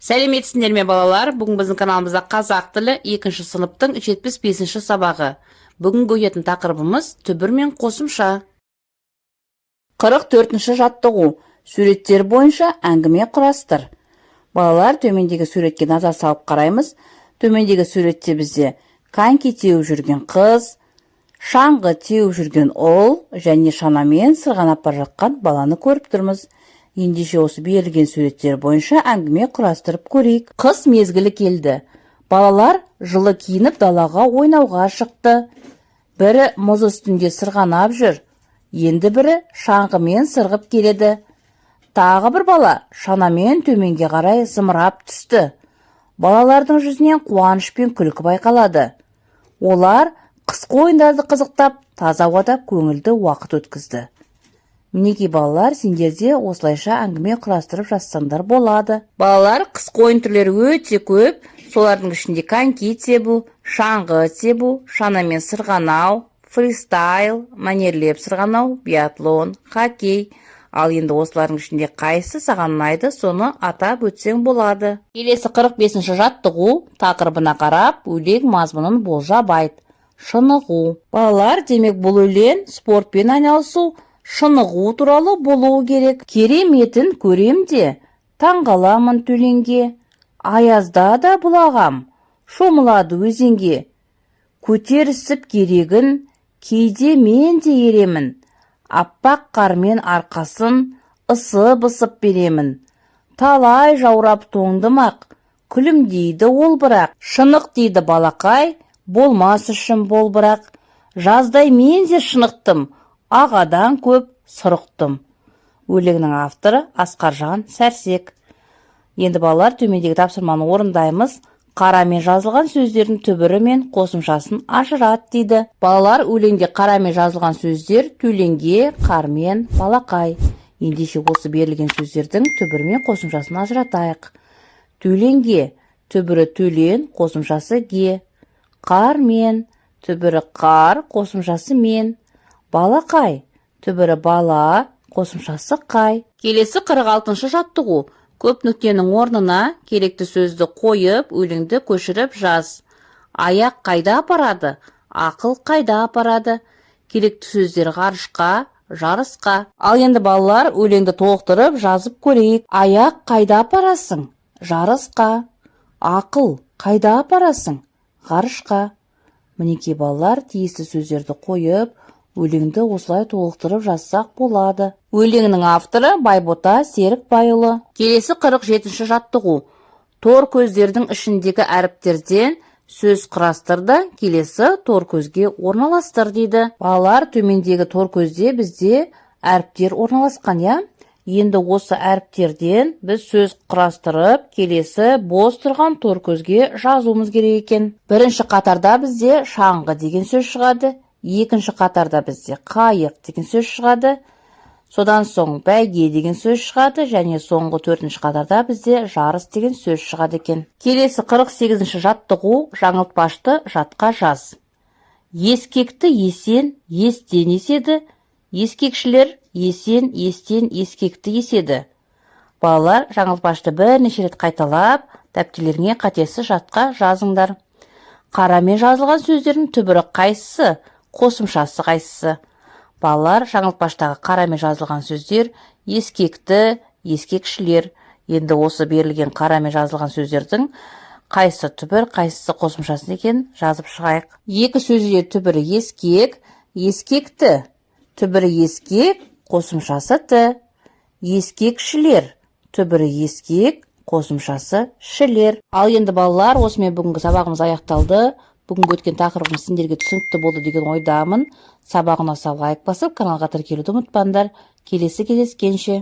Сәлеметсіңдер ме, балалар! Бүгін біздің каналымызда қазақ тілі екінші сыныптың 75-ші сабағы. Бүгінгі өтетін тақырыбымыз: түбір мен қосымша. 44-ші жаттығу. Суреттер бойынша әңгіме құрастыр. Балалар, төмендегі суретке назар салып қараймыз. Төмендегі суретте бізде коньки теуіп жүрген қыз, шаңғы теуіп жүрген ұл және шанамен сырғанап бара жатқан баланы көріп тұрмыз. Ендеше, осы берілген суреттер бойынша әңгіме құрастырып көрейік. Қыс мезгілі келді. Балалар жылы киініп, далаға ойнауға шықты. Бірі мұз үстінде сырғанап жүр, енді бірі шаңғымен сырғып келеді. Тағы бір бала шанамен төменге қарай зымырап түсті. Балалардың жүзінен қуаныш пен күлкі байқалады. Олар қысқы ойындарды қызықтап, таза ауада көңілді уақыт өткізді. Мінекей, балалар, сендер де осылайша әңгіме құрастырып жазсаңдар болады. Балалар, қысқы ойын түрлері өте көп. Солардың ішінде коньки тебу, шаңғы тебу, шанамен сырғанау, фристайл, мәнерлеп сырғанау, биатлон, хоккей. Ал енді осылардың ішінде қайсысы саған ұнайды, соны атап өтсең болады. Келесі 45 жаттығу. Тақырыбына қарап, өлең мазмұнын болжап айт. Шынығу. Балалар, демек, бұл өлең спортпен айналысу, шынығу туралы болуы керек. Кереметін көрем де, таңғаламын Төленге. Аязда да бұл ағам шомылады өзенге. Көтерісіп керегін, кейде мен де еремін. Аппақ қармен арқасын ысып-ысып беремін. Талай жаурап тоңдым ақ, күлімдейді ол бірақ. Шынық дейді балақай, болмас үшін бол бірақ. Жаздай мен де шынықтым, ағадан көп сыр ұқтым. Өлеңнің авторы Асқаржан Сәрсек. Енді, балалар, төмендегі тапсырманы орындаймыз. Қарамен жазылған сөздердің түбірі мен қосымшасын ажырат дейді. Балалар, өлеңде қарамен жазылған сөздер: Төленге, қармен, балақай. Ендеше, осы берілген сөздердің түбірі мен қосымшасын ажыратайық. Төленге: түбірі төлен, қосымшасы ге. Қармен: түбірі қар, қосымшасы мен. Балақай: түбірі бала, қосымшасы қай. Келесі 46 жаттығу. Көп нүктенің орнына керекті сөзді қойып, өлеңді көшіріп жаз. Аяқ қайда апарады? Ақыл қайда апарады? Керекті сөздер: ғарышқа, жарысқа. Ал енді, балалар, өлеңді толықтырып жазып көрейік. Аяқ, қайда апарасың? Жарысқа. Ақыл, қайда апарасың? Ғарышқа. Мінекей, балалар, тиісті сөздерді қойып, өлеңді осылай толықтырып жазсақ болады. Өлеңнің авторы Байбота Серікбайұлы. Келесі 47 жаттығу. Тор көздердің ішіндегі әріптерден сөз құрастыр да, келесі тор көзге орналастыр дейді. Балалар, төмендегі тор көзде бізде әріптер орналасқан, иә? Енді осы әріптерден біз сөз құрастырып, келесі бос тұрған тор көзге жазуымыз керек екен. Бірінші қатарда бізде шаңғы деген сөз шығады. Екінші қатарда бізде қайық деген сөз шығады. Содан соң бәйге деген сөз шығады және соңғы төртінші қатарда бізде жарыс деген сөз шығады екен. Келесі 48 жаттығу. Жаңылтпашты жатқа жаз. Ескекті Есен естен еседі. Ескекшілер Есен естен ескекті еседі. Балалар, жаңылтпашты бірнеше рет қайталап, дәптерлеріңе қатесіз жатқа жазыңдар. Қарамен жазылған сөздердің түбірі қайсысы, қосымшасы қайсысы? Балалар, жаңылтпаштағы қарамен жазылған сөздер: ескекті, ескекшілер. Енді осы берілген қарамен жазылған сөздердің қайсысы түбір, қайсысы қосымшасы екенін жазып шығайық. Екі сөзде түбірі ескек. Ескекті: түбірі ескек, қосымшасы ті. Ескекшілер: түбірі ескек, қосымшасы шілер. Ал енді, балалар, осымен бүгінгі сабағымыз аяқталды. Бүгінгі өткен тақырыбымыз сендерге түсінікті болды деген ойдамын. Сабақ ұнаса, лайк басып, каналға тіркелуді ұмытпаңдар. Келесі кездескенше!